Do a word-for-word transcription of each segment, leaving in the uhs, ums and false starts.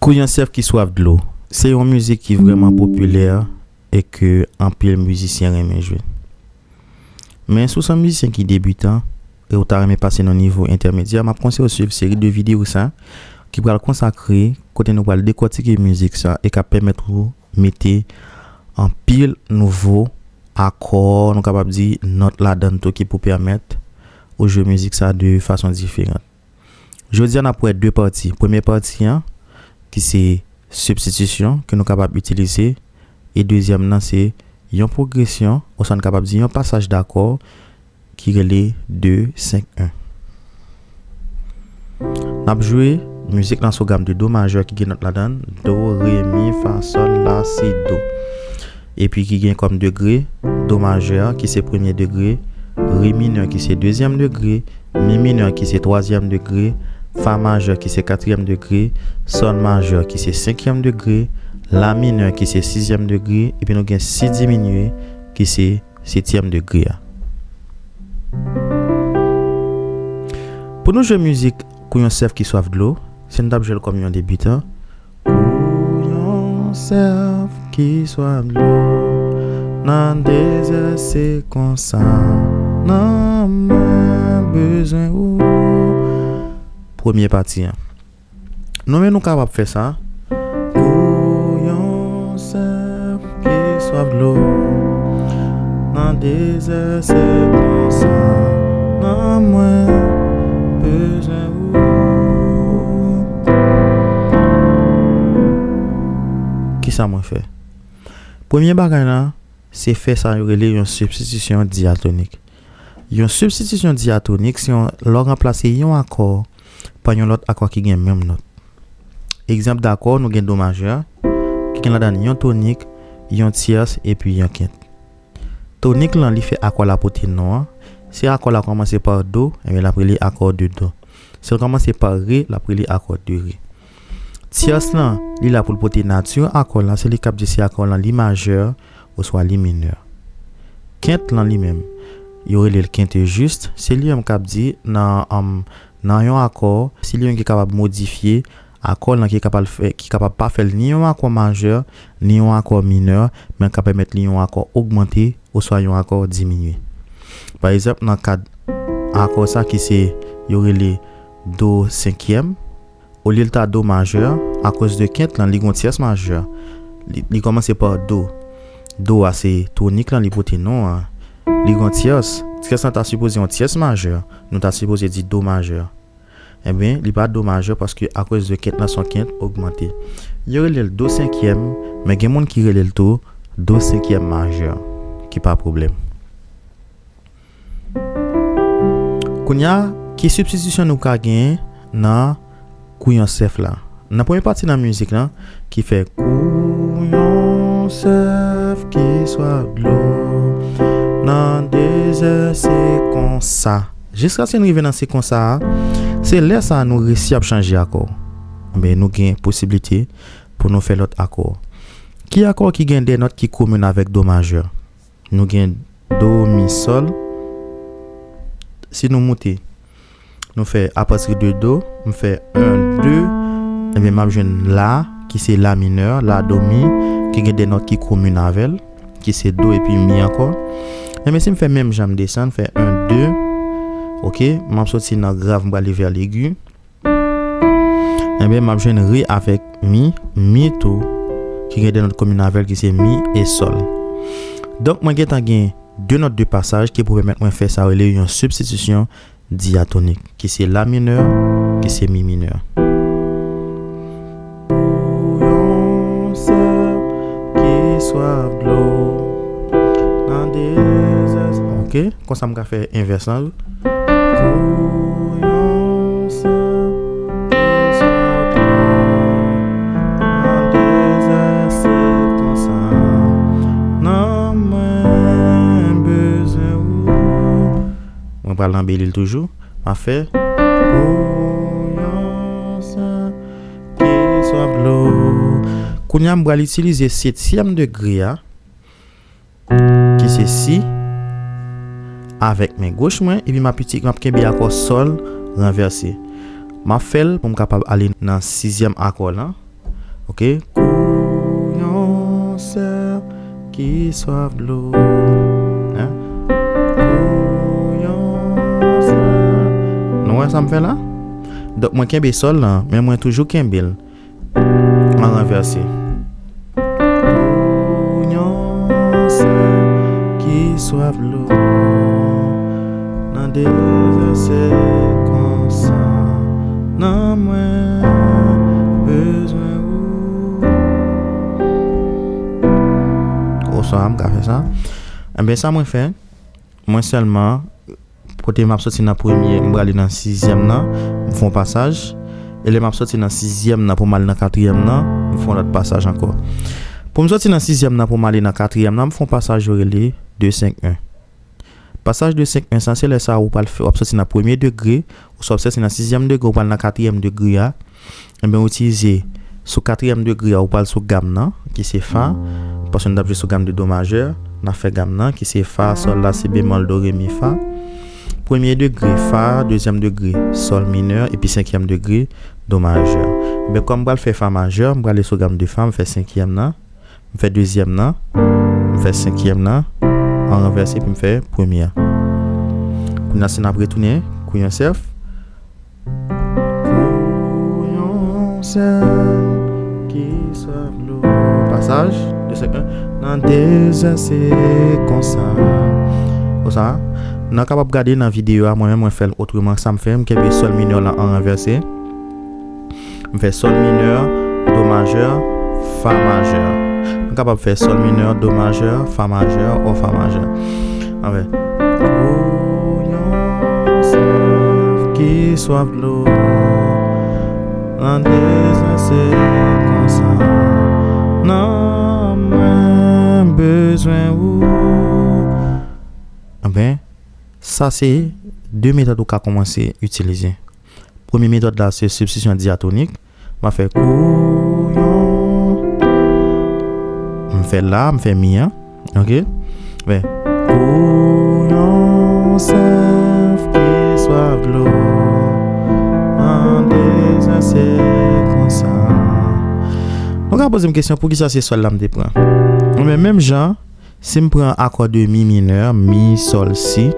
Kou yon sèf ki swaf dlo. Se yon mizik ki vrèman popilè e ke anpil mizisyen renmen jwe. Men si w se yon mizisyen ki debitan e w ta renmen pase nan nivo entèmedyè, m ap konseye w swiv seri de videyo sa ki pral konsakre kote nou pral dekòtike mizik sa e k ap pèmèt ou mete anpil nouvo akò, nou kapab di nòt ladan l tou ki pou pèmèt ou jwe mizik sa de fason diferan. Jodi a, n ap wè de pati. Premye pati an, ki se sibstitisyon ke nou kapab itilize, e dezyèm nan se yon pwogresyon, oswa n kapab di yon pasaj dakò ki rele de senk en. N ap jwe mizik lan sou gam de do majè ki gen nòt ladan l, do, re, mi, fa, sòl, la, si, do. Epi ki gen kòm degre, do majè ki se premye degre, re minè ki se dezyèm degre, mi minè ki se twazyèm degre, fa majè ki se katriyèm degre, sòl majè ki se senkyèm degre, la minè ki se sizyèm degre, epi nou gen si diminye ki se setyèm degre a. Pou nou jwe mizik Kou yon sèf ki swaf dlo, si n t ap jwe l kòm yon debitan, kou yon sèf ki swaf dlo, nan dezè se konsa, nanm mwen bezwen ou. Premye pati an. Nou menm nou kapab fè sa. Kou yon sèf ki swaf dlo, nan dezè se konsa, nanm mwen bezwen ou. Kisa mwen fè? Premye bagay la, se fè sa yo rele yon sibstitisyon dyatonik. Yon sibstitisyon dyatonik se yon, lè w ranplase yon akò pa yon lòt akò ki gen menm nòt. Egzanp dakò, nou gen do majè, ki gen ladan l yon tonik, yon tyès, epi yon kent. Tonik lan, li fè akò la pote non an. Si akò la kòmanse pa do, ebyen, l ap rele akò de do. Si l kòmanse pa re, l ap rele akò de re. Tyès lan, li la pou l pote nati akò la, se li k ap di si akò lan li majè oswa li minè. Kent lan li menm, yo rele l kent jis, se li menm k ap di nan, um, nan yon akò, se li menm ki kapab modifye akò lan ki kapab fè, ki kapab pa fè l ni yon akò majè, ni yon akò minè, men ka pèmèt li yon akò ogmante oswa yon akò diminye. Pa egzanp, nan kad akò sa ki se, yo rele do senkyèm, olye l ta do majè, akoz de kent lan, li gon tyès majè. Li, li kòmanse pa do. Do a se tonik lan, li pote non an. Li gon tyès. Tyès lan ta sipoze yon tyès majè. Nou ta sipoze di do majè. Ebyen, li pa do majè paske akoz de kent lan se yon kent ogmante. Yo rele l do senkyèm, men gen moun ki rele l tou do senkyèm majè, ki pa pwoblèm. Kounye a, ki sibstitisyon nou ka genyen nan kou yon sèf la? Nan premye pati nan mizik lan, ki fè kou yon sèf ki swaf dlo, nan dezè se konsa. Jiskaske n rive nan se konsa a, se lè sa a nou resi ap chanje akò. Men nou gen posiblite pou nou fè lòt akò. Ki akò ki gen de nòt ki komin avèk do majè? Nou gen do, mi, sòl. Si nou moute, nou fè apati de do, m fè en, de, ebyen, m ap jwenn la, ki se la minè, la, do, mi, ki gen de nòt ki komin avè l, ki se do epi mi ankò. Ebyen, si m fè menm jan, m desann, fè en, de, oke, m ap soti nan grav, m prale vè legi. Ebyen, m ap jwenn re avèk mi, mi tou, ki gen de nòt komin avè l, ki se mi e sòl. Donk, mwen gentan gen de nòt de pasaj ki pou pèmèt mwen fè sa yo rele yon sibstitisyon dyatonik, ki se la minè, ki se mi minè. Pou yon sèl ki swaf dlo, nan dezè. Oke, konsa m ka fè envès lan. Pou yon sèl ki swaf dlo, nan dezè se konsa, nanm mwen bezwen ou. Mwen pral anbeli l toujou. M ap fè pou yon sèl ki swaf dlo. Kounye a, m pral itilize setyèm degre a, ki se si, avèk men goch mwen, epi m ap iti-, m ap kenbe akò sòl ranvèse. M ap fè l pou m kapab ale nan sizyèm akò lan. Ok? Kou yon sèf ki swaf dlo. Hein? Kou yon sèf. Nou wè sa m fè la? Donk, mwen kenbe sòl lan, men mwen toujou kenbe l an ranvèse. Pou yon sèf ki swaf dlo nan dezè, se konsa nanm mwen bezwen ou. Oswa m ka fè sa. Enben, sa mwen fè, mwen sèlman, kote m ap soti nan premye, m prale nan sizyèm nan, m fè yon pasaj. E lè m ap soti nan sizyèm nan pou m ale nan katriyèm nan, m fè yon lòt pasaj ankò. Pou m soti nan sizyèm nan pou m ale nan katriyèm nan, m fè yon pasaj yo rele de senk en. Pasaj de senk en sa, se lè sa ou pral fè, w ap soti nan premye degre, oswa w ap soti nan sizyèm degre, ou pral nan katriyèm degre a. Enben, ou itilize sou katriyèm degre a, ou pral sou gam nan, ki se fa, paske nou t ap jwe sou gam de do majè, n ap fè gam nan, ki se fa, sòl, la, si bemòl, do, re, mi, fa. Premye degre, fa, dezyèm degre, sòl minè, epi senkyèm degre, do majè. Enben, kòm m pral fè fa majè, m prale sou gam de fa, m fè senkyèm nan, m fè dezyèm nan, m fè senkyèm nan, an ranvèse, epi m fè premye a. Kounye a, si n ap retounen, kou yon sèf, kou yon sèf ki swaf dlo. Pasaj de senk en. Nan dezè, se konsa. Konsa, n a kapab gade nan videyo a, mwen menm, mwen fè l otreman. Sa m fè, m kenbe sòl minè la an ranvèse. M fè sòl minè, do majè, fa majè. M kapab fè sòl minè, do majè, fa majè, o fa majè. Anfè. Kou yon sèf ki swaf dlo nan dezè, se konsa nanm mwen bezwen ou. Enben, sa se de metòd ou ka kòmanse itilize. Premye metòd la, se sibstitisyon dyatonik. M ap fè kou yon. M fè la, m fè mi an. Ok? Fè kou yon sèf ki swaf dlo nan dezè, se konsa. Nou ka poze m kesyon, poukisa se sòl la m te pran? Men menm jan, si m pran akò de mi minè, mi, sòl, si,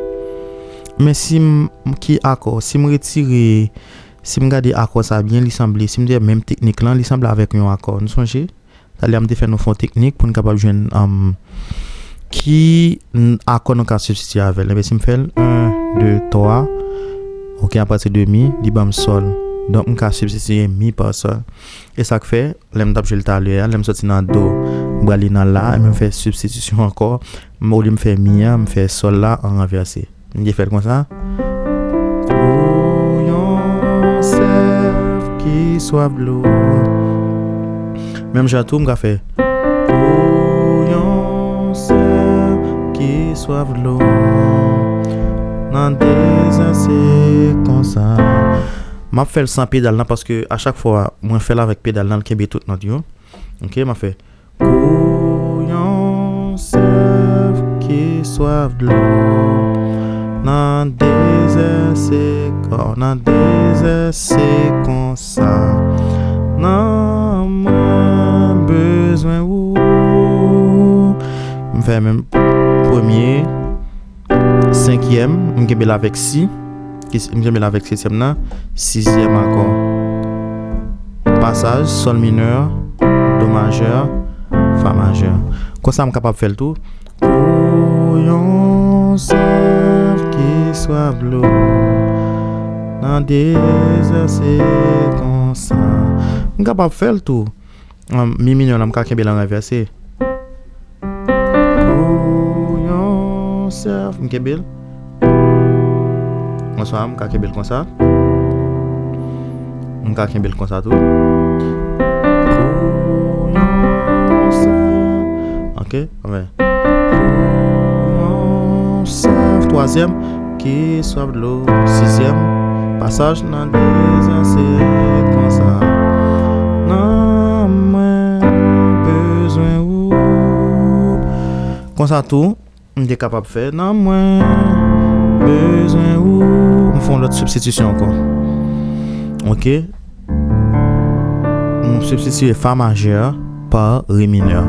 men si m, ki akò, si m retire, si m gade akò sa byen, li sanble, si m te fè menm teknik lan, li sanble avèk yon akò. Nou sonje? Talè a m te fè nou fè yon teknik pou n kapab jwenn, um, ki n-, akò nou ka sibstitiye avè l. Enben, si m fè l, en, de, twa, ok, apati de mi, li ban m sòl. Donk, m ka sibstitiye mi pa sòl. E sa k fè, lè m t ap jwe l talè a, lè m soti nan do, m prale nan la, enben m fè sibstitisyon ankò. M, olye m fè mi an, m fè sòl la an ranvèse. M te fè l konsa. Pou yon sèf ki swaf dlo. Menm jan tou, m ka fè. Pou yon sèf ki swaf dlo nan dezè, se konsa. M ap fè l san pedal nan, paske a chak fwa mwen fè l avèk pedal nan, l kenbe tout nòt yo. Ok, m ap fè. Kou yon sèf ki swaf dlo nan dezè, se kon, nan dezè, se konsa nanm mwen bezwen ou. M fè menm premye, senkyèm, m kenbe l avèk si. Ki s-, m kenbe l avèk setyèm nan, sizyèm akò. Pasaj, sòl minè, do majè, fa majè. Konsa m kapab fè l tou. Pou yon sèf ki swaf dlo nan dezè, se konsa. M kapab fè l tou. Um, mi minè la, m ka kenbe l an ranvèse. Pou yon sèf, m kenbe l. Oswa m ka kenbe l konsa. M ka kenbe l konsa tou. Pou yon sèf. Ok, anfè. Pou yon sèf, twazyèm. Ki swaf dlo, sizyèm. Pasaj nan dezè, se konsa nanm mwen bezwen ou. Konsa tou, m te kapab fè nanm mwen bezwen ou. M fè yon lòt sibstitisyon ankò. Ok. m substitye fa majè pa re minè.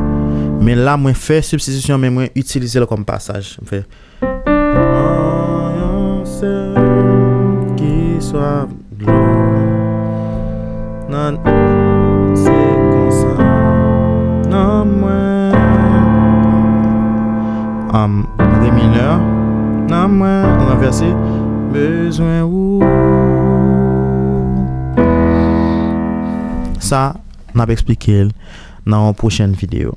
Men la, mwen fè substitisyon, men mwen itilize l kòm pasaj. M fè. An yon sèl ki swaf dlo. Nan, se konsa. Nan mwen. Am, re minè. Nan mwen, ranvèse. Bezwen ou. Sa, n ap eksplike l nan yon pwochèn videyo.